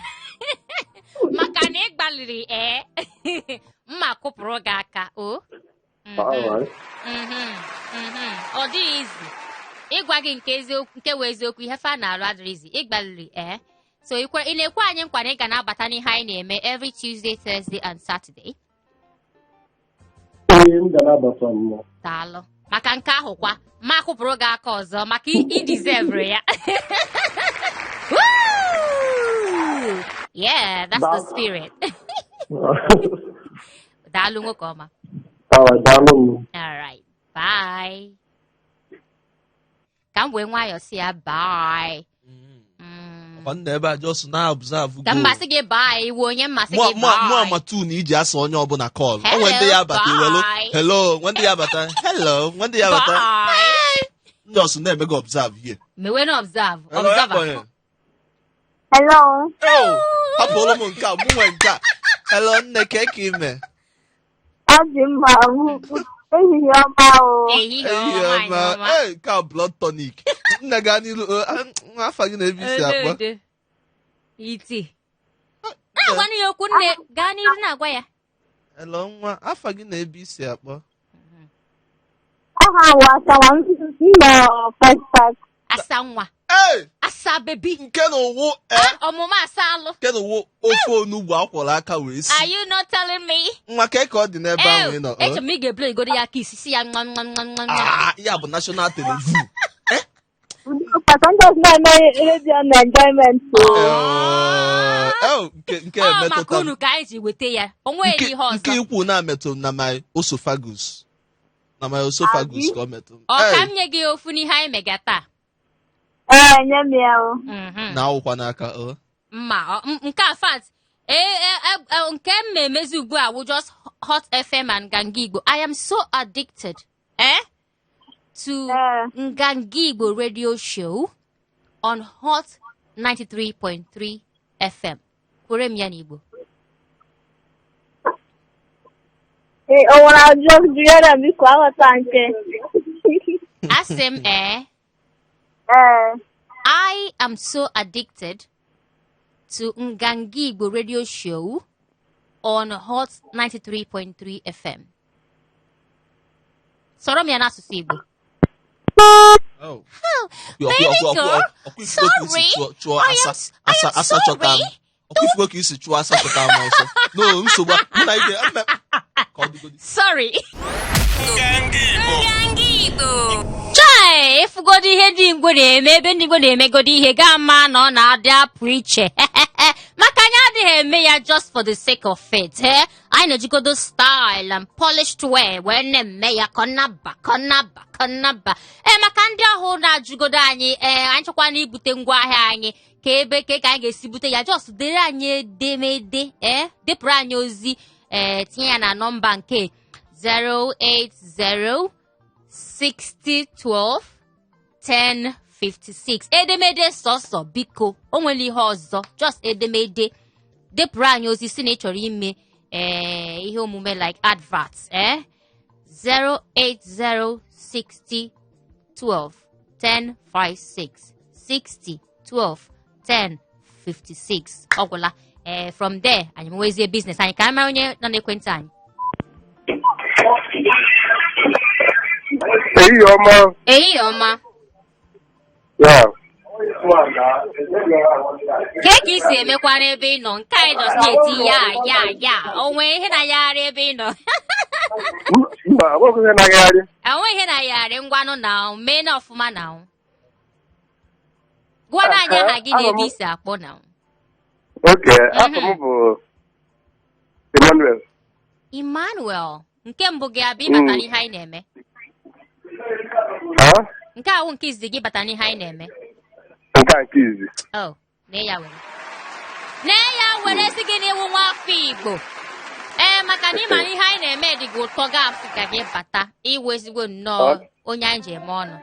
Maka na ị gbalịrị ee mma kụpụrụ gị aka o. All right. Ọ dịghị easy ịgwa gị nke eziokwu nke wee eziokwu ihe fa na-arụ adịrị easy. Ị gbalịrị ee so ị na-ekwe anyị nkwa na ị ga na-abata n'ihe anyị na-eme every Tuesday, Thursday and Saturday? Ee, m ga na-abata mmụọ. Daalụ maka nke ahụ kwa ma akụpụrụ gị aka ọzọ maka ị deserve ya. Woo! Yeah, that's the Daalụ. spirit. Daalụ nwoke ọma. All right, daalụ m. All right, bye. Ka m wee nwayọọ si ya bye. Ọkwa nna ebe a just na observe Ka go. m masị gị bye, iwu onye mmasị gị Mụ bye. ama tune iji asa onye ọbụla call. O nwere ndị ya abata Hello, iwelu. bye. Hello, nwe ndị ya abata. Hello, nwe ndị ya abata. Bye. Ndị ọsụ na-eme gị observe here. Mewe na observe. Hello, Observer. ekwenye. Hello. Oh, hapụrụ m nke a, mụ nwe nke a. Hello, nne ka eke ime. Ọ dị mma. Ehihie ọma o. Ehihie Ehihie ọma, ọma. ọma. Ee, nke a blood tonic. Nne gaa n'ilu, afa gị na ebe isi akpọ. Ede, iti. Na-agwa ya okwu nne, gaa n'iru na-agwa ya. Hello, nwa, afa gị na ebe isi akpọ. Aha wụ Asawa m nọ First Park. Asa nwa. Ee, Asa baby. nke na ụwụ ee, Ọmụma asa alụ. nke na ụwụ ofe onugbu akwọrọ aka wee si. Are you not telling me? Nwa ka ka ọ dị n'ebe ahụ ị nọ. Eche m ị ga-ebule igodo ya aka isi si ya nwa nwa nwa nwa nwa. Ah, ya bụ national television. Papa ndị ọzọ na-eme radio na enjoyment o. Nke Ọ maka emetụta m. unu ka anyị ji weta ya. O nweghị ihe ọzọ. Nke ikwu na-emetụ m na my esophagus. Na my esophagus ka ọ metụ m. Ọ ka Ee, m nye gị ofu n'ihe anyị mega taa. Ee, nye m ya o. Na awụkwa n'aka ọ. Mma nke a fat nke m na-emezi ugbu a wụ just Hot FM and Nganga Igbo. I am so addicted to Nganga Igbo radio show on Hot 93.3 FM. Kwere m ya n'Igbo. Ee, o nwere ajụjụ jụrụ ya biko aghọta nke. Asị m ee. Ee. I am so addicted to Nganga Igbo radio show on Hot 93.3 FM. Sọrọ m ya n'asụsụ Igbo. Oh. Baby girl, sorry. I am Asa chọta m. sorry. Ọkwa ifugo ka isi chụọ asa chọta m ọsọ. No, nsogbu mụ na ike mme ka ọ dịgodi. Sorry. Nganga Igbo. Chai, ịfụgodo ihe ndị Igbo na-eme ebe ndị Igbo na-emegodo ihe gaa ma na ọ na-adị apụ iche maka anyị adịghị eme ya just for the sake of it. Anyị na-ejigodo style and polished way wee na-eme ya ka ọ naba ka ọ naba ka ọ naba. Maka ndị ọhụrụ na-ajụgodo anyị anyị chọkwa na ibute ngwaahịa anyị ka ebe ka anyị ga-esi bute ya, just dere anyị edemede depụrụ anyị ozi tinye ya na nọmba nke 080 60 12 10 56. Edemede sọsọ biko, o nwere ihe ọzọ, just edemede depụrụ anyị ozi si na ị chọrọ ime ihe omume like adverts 080 60 12 10 56 60 12 10 56. Ọ gwụla. From there anyị nwezie business anyị ka anyị mara onye nọ n'ekwentị anyị. Ehihie ọma. Ehihie ọma. Ya. Kee ka i si emekwa n'ebe ị nọ nke anyị just na-eti ya ya ya o nwee ihe na-ayagharị ebe ị nọ? Mba, ọ bụghị ihe na-agagharị. Enwe ihe na-ayagharị. Ngwanụ na mee na ọfụma na gwana anyị aha gị na ebe i si akpọ na. Okay, afa m bụ Emmanuel. Emmanuel, nke mbụ gị abịa ịbata n'ihe anyị na-eme? Ha? Nke awụ nke izizi gị bata n'ihe anyị na-eme? Nke a nke izizi. Oh, nee ya were. Nee ya were sị gị na ị wụ nwa afọ Igbo. Ee, maka na ị ma na ihe anyị na-eme dị gị ụtọ, ga-asị ka gị bata. Ị wụ ezigbo nnọọ onye anyị ji eme ọnụ.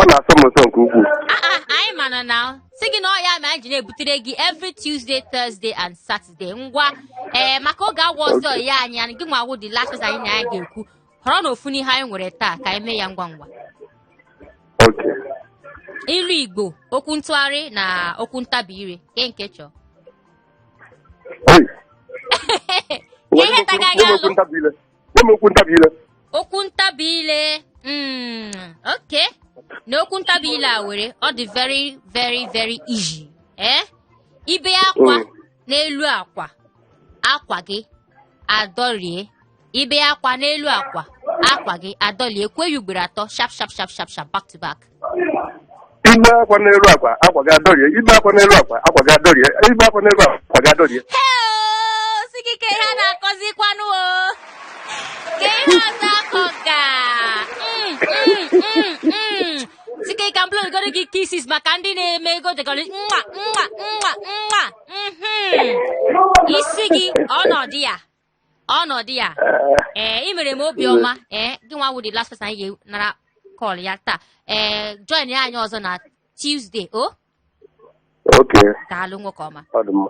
Ọ na-asọ m ụtọ nke ukwuu. Ah, ah, anyị mana na sị gị na ọ ya ma anyị ji na-ebutere gị every Tuesday, Thursday and Saturday. Ngwa, ee, maka oge awa ọzọ ya anyị anyị gị nwa wụ the last person anyị na ya ga-ekwu. Họrọ na ofu n'ihe anyị nwere taa ka anyị mee ya ngwa ngwa. Okay. Ilu Igbo, okwu ntụgharị na okwu ntabi ire, ke nke chọọ? Oi. Ka ihe taga gị Nye m alụ. okwu ntabi ire. Nye m okwu ntabi ire. Okwu ntabi ile. Okay, na okwu ntabi ile a were ọ dị very very very easy. Eh, i bee akwa n'elu akwa, akwa gị adọrie. I bee akwa n'elu akwa, akwa gị adọlie. Kwuo ya ugboro atọ, sharp sharp sharp sharp sharp, back to back. I bee akwa n'elu akwa, akwa gị adọrie. I bee akwa n'elu akwa, akwa gị adọrie. I bee akwa n'elu akwa, akwa gị adọrie. Heo, sị gị ka ihe a na-akọzikwanụ o, ka ihe ọzọ akọ ga. Sị gị ka m blowgoro gị kisses maka ndị na-eme ego degọrọ nwa nwa nwa nwa. Isi gị ọnọdụ ya ọnọdụ ya. Ee, ị mere m obiọma. Ee, gị nwa wụ the last person anyị ga-nara call ya taa. Ee, join ya anyị ọzọ na Tuesday o. Okay. Daalụ, nwoke ọma. Ọ dị mma.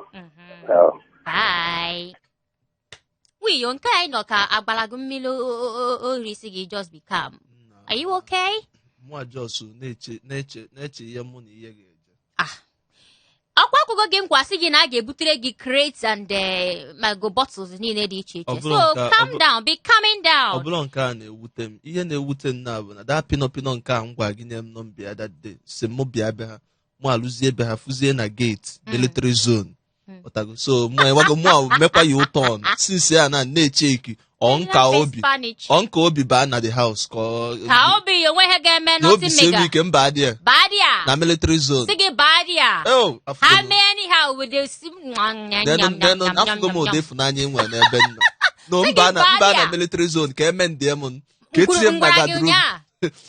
Bye. Wiyo nke anyị nọ ka agbara gị mmiri oriri isi gị. Just be calm. Are you okay? Mụ just na-eche na-eche na-eche ihe mụ na ihe ga-eje. Ah, ọkwa akwụkwọ gị nkwa sị gị na a ga-ebutere gị crates and mago bottles niile dị iche iche. Ọ bụrụ So nke calm down, be calming Ọ down. bụrụ nke a na-ewute m, ihe na-ewute m na bụ na daa pino pino nke a m gwa gị nye m nọmba ya that day, si mụ bịa be ha, mụ alụzie be ha, fụzie na gate military zone. Ọtago? So mụ enwego mụ a mekwa ya ụtọ since ya na na-eche eki ọ nka obi Spanish. ọ nka obi baa na the house ka ọ Ka obi onwe ha ga-eme. Na obi Nothing sie m mega. ike mba adị ya Baa there. na military zone. Sị gị baa there. Oh, afụgo Ha m. mee anyhow with the sim Nenu nenu afụgo m ụdị ịfụnanya e nwere n'ebe m nọ. No, Sị gị mba na baa mba na there. military zone ka eme ndị m ka etinye m na Ngwara gị guard room ụnyaa.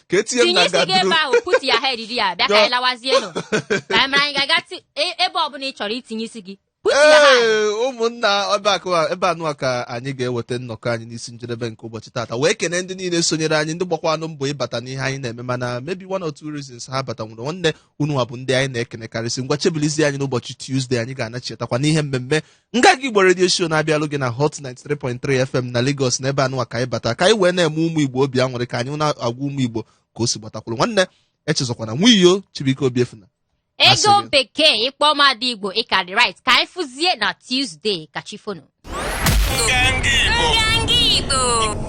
ka etinye m Tinye na isi gị ebe guard room. ahụ, put your head there. Bịa ka anyị lawazie nụ. Ka anyị mara anyị ga-aga ebe ọbụla ị chọrọ itinye isi gị. Put your hand. Ee, ụmụnna, ebe ebe anụwa ka anyị ga-eweta nnọkọ anyị n'isi njedebe nke ụbọchị taata, wee kene ndị niile sonyere anyị, ndị gbakwanụ mbọ ịbata n'ihe anyị na-eme, mana maybe one or two reasons ha bata nwere. Nwanne, unu bụ ndị anyị na-ekenekarịsị. Ngwa, chebilizi anyị n'ụbọchị Tuesday, anyị ga-anachitakwa n'ihe mmemme Nganga Igbo Radio Show na-abịalụ gị na Hot 93.3 FM na Lagos. Na ebe anụwa ka anyị bata ka anyị wee na-eme ụmụ Igbo obi aṅụrị, ka anyị na-agwa ụmụ Igbo ka o si gbatakwuru. Nwanne, echezọkwana Nwiyo Chibuike Obiefuna. Ego Asị gị. bekee ịkpọ m Ada Igbo, ịka dị right. Ka anyị fụzie na Tuesday. Ka chi fonu. Nganga Igbo. Nganga Igbo.